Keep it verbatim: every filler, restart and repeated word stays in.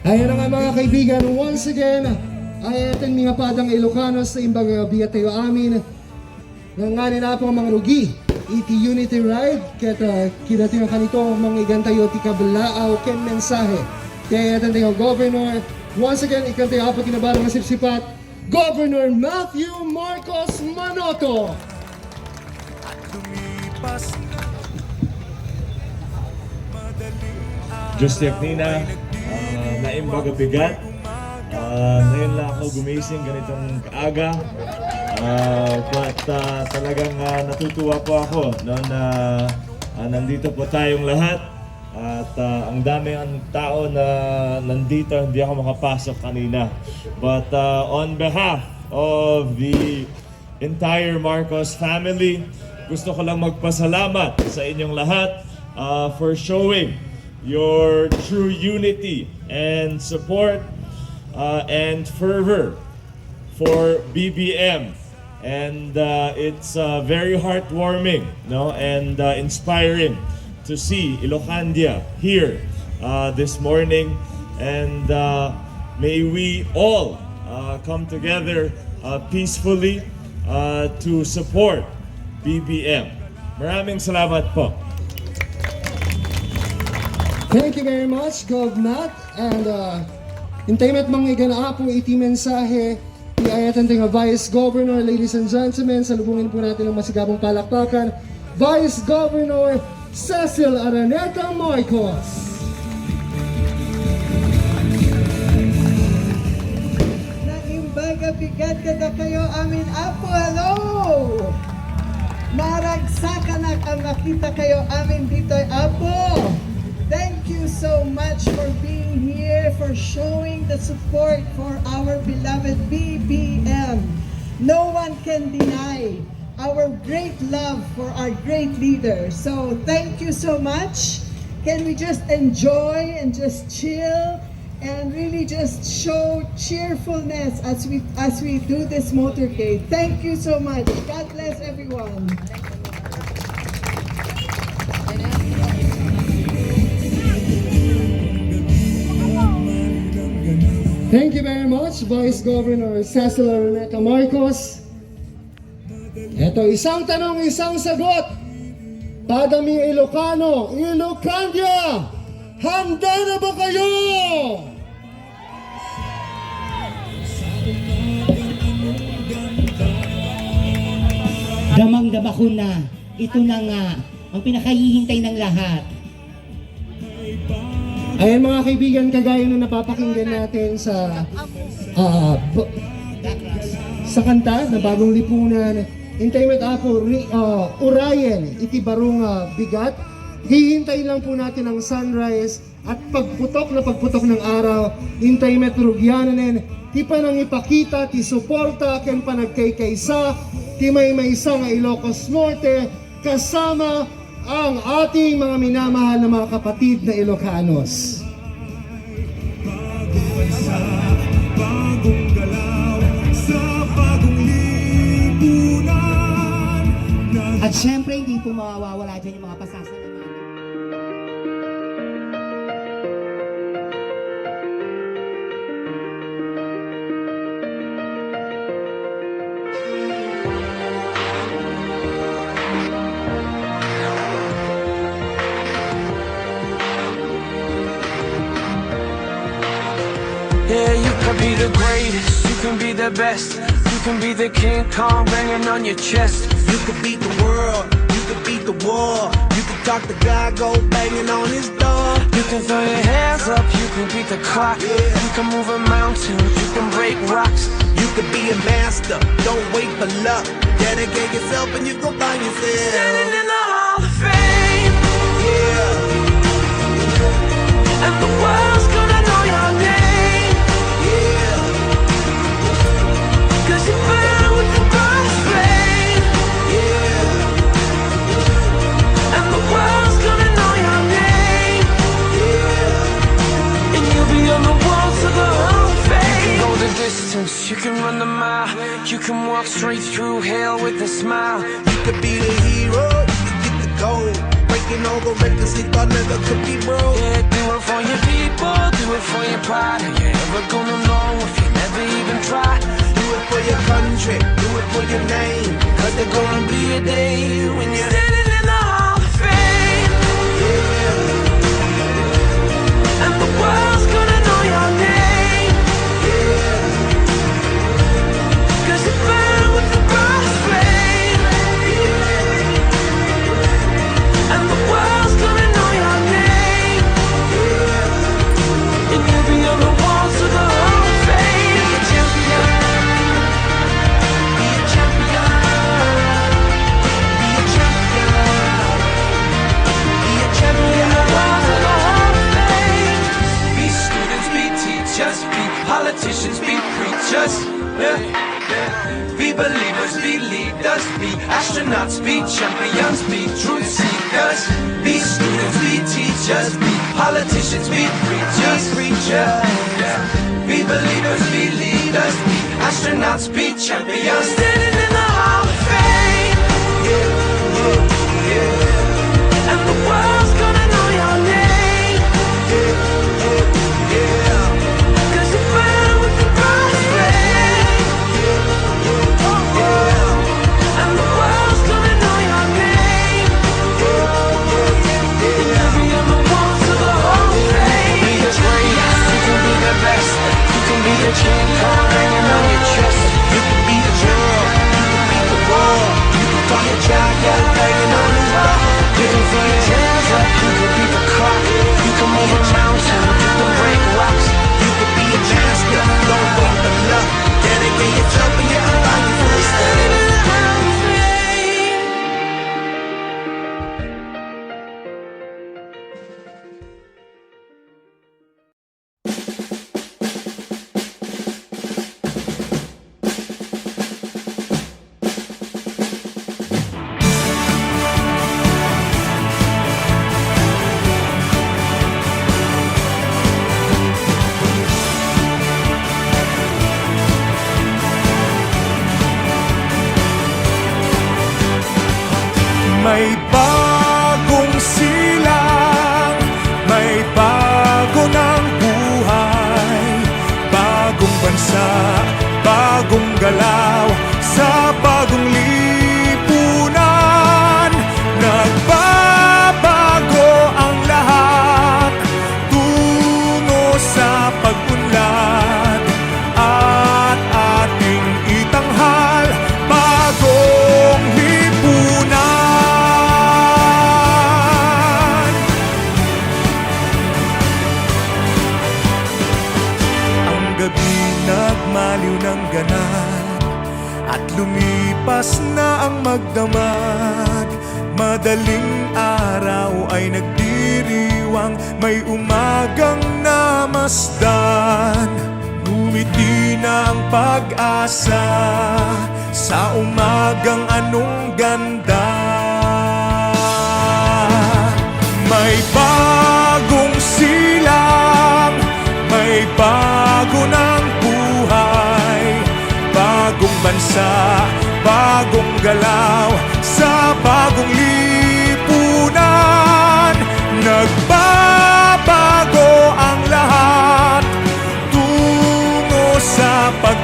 Ayan na nga, mga kaibigan, once again, ay atin mi nga padang Ilocano sa imbag nga bigat tayo amin. Nga nganin na po nga mangrugi iti Unity Ride, ket, ah, kidati nga kanito, manggigan tayo ti kablaaw ken mensahe ti ay atin tayo Governor. Once again, ikan tayo apo kinabalang nga sipsipat, Governor Matthew Marcos Manoto. Just Nina, ah, naimbag a bigat. Ah, ngayon lang ako gumising ganitong aga. Ah, but, ah, talagang, ah, natutuwa po ako, no, na, ah, nandito po tayong lahat. At, ah, ang dami ang tao na nandito, hindi ako makapasok kanina. But, ah, on behalf of the entire Marcos family, gusto ko lang magpasalamat sa inyong lahat, ah, for showing your true unity and support, ah, and fervor for B B M. And, uh, it's, uh, very heartwarming, no, and, uh, inspiring to see Ilocandia here, uh, this morning. And, uh, may we all, uh, come together, uh, peacefully, uh, to support B B M. Maraming salamat po. Thank you very much, Gov Matt. And, uh, intay met manggigan, Apo, iti mensahe ti ay atin nga Vice Governor. Ladies and gentlemen, salubungin po natin ng masigabong palakpakan, Vice Governor Cecil Araneta Marcos. Naimbag a bigat kadakayo amin, Apo. Hello! Maragsakanak a makitakayo amin ditoy, Apo. Thank you so much for being here, for showing the support for our beloved B B M. No one can deny our great love for our great leader. So thank you so much. Can we just enjoy and just chill and really just show cheerfulness as we, as we do this motorcade? Thank you so much. God bless everyone. Thank you very much, Vice Governor Cecil Araneta Marcos. Eto, isang tanong, isang sagot. Padami Ilocano, Ilocandia, handa na ba kayo? Damang-dama ko na. Ito na nga ang pinakahihintay ng lahat. Ayan, mga kaibigan, kagaya ng napapakinggan natin sa, ah, b-, sa kanta na Bagong Lipunan, intay met, Apo, ri-, ah, urayen iti baro nga bigat. Hihintay lang po natin ang sunrise at pagputok na pagputok ng araw, intay met rugianen ti panangipakita ti suporta ken panagkaykaysa ti maymaysa nga Ilocos Norte kasama ang ating mga minamahal na mga kapatid na Ilocanos. At syempre, hindi po mawawala dyan yung mga pasasalamatan. Yeah, you can be the greatest, you can be the best. You can be the King Kong banging on your chest. You could beat the world, you could beat the war. You could talk to God, go banging on his door. You can throw your hands up, you can beat the clock. Yeah. You can move a mountain, you can break rocks. You could be a master, don't wait for luck. Dedicate yourself and you go find yourself. Standing in the Hall of Fame. Yeah. And the world's gonna know your name. Yeah. 'Cause you burn with the blood of flame. Yeah. And the world's gonna know your name. Yeah. And you'll be on the walls of the Hall of Fame. You can go the distance, you can run the mile. You can walk straight through hell with a smile. You could be the hero, you could get the gold. Breaking all the records they thought never could be broke. Yeah, do it for your people, do it For your pride, are you ever gonna know if you never even try? Do it for your country, do it for your name. 'Cause there's gonna be a day when you're standing in the Hall of Fame. Yeah. And the world's gonna know your name. Yeah. 'Cause you burn with the brightest flame. And the world's gonna know your name. And you'll be on the walls of the Hall of Fame. Be a champion. Be a champion. Be a champion. Be a champion. On the walls of the Hall of Fame. Be students, be teachers, be politicians, be preachers. Yeah, yeah. Be believers, be leaders, be astronauts, be champions, be truth seekers. Be students, be teachers, be politicians, be preachers, preachers. Yeah. Be believers, be leaders, be astronauts, be champions. Standing in the Hall of Fame. Yeah, yeah, yeah. And the world's gonna know your name. Yeah, yeah, yeah. 'Cause you burn with the brightest flame. And the world's gonna know your name. And you'll be on the walls of the Hall of Fame. You can be the greatest, you can be the best, you can be the champ, crown hanging on your chest. You can be the champion, you can be the world. You can be a champion, hanging on the wall. You can throw your hands up, you can be the clock. You can move a mountain, you can break rocks. You can be a champion, don't wait for luck. Dedicate yourself and you can find your place. Standing in the Hall of Fame. May bagong silang, may bago ng buhay, bagong bansa, bagong galaw, sa bagong lipunan. Nagbabago ang lahat, tungo sa pag-unlad, at ating itanghal bagong lipunan. Ang gabi nagmaliw ng ganap at lumipas na ang magdamag. Madaling araw ay nagdiriwang, may umagang namasdan. Ngumiti na ang pag-asa sa umagang anong ganda. May bagong silang, may bago ng buhay, bagong bansa, bagong galaw, sa bagong lipunan. Nagbabago ang lahat, tungo sa pag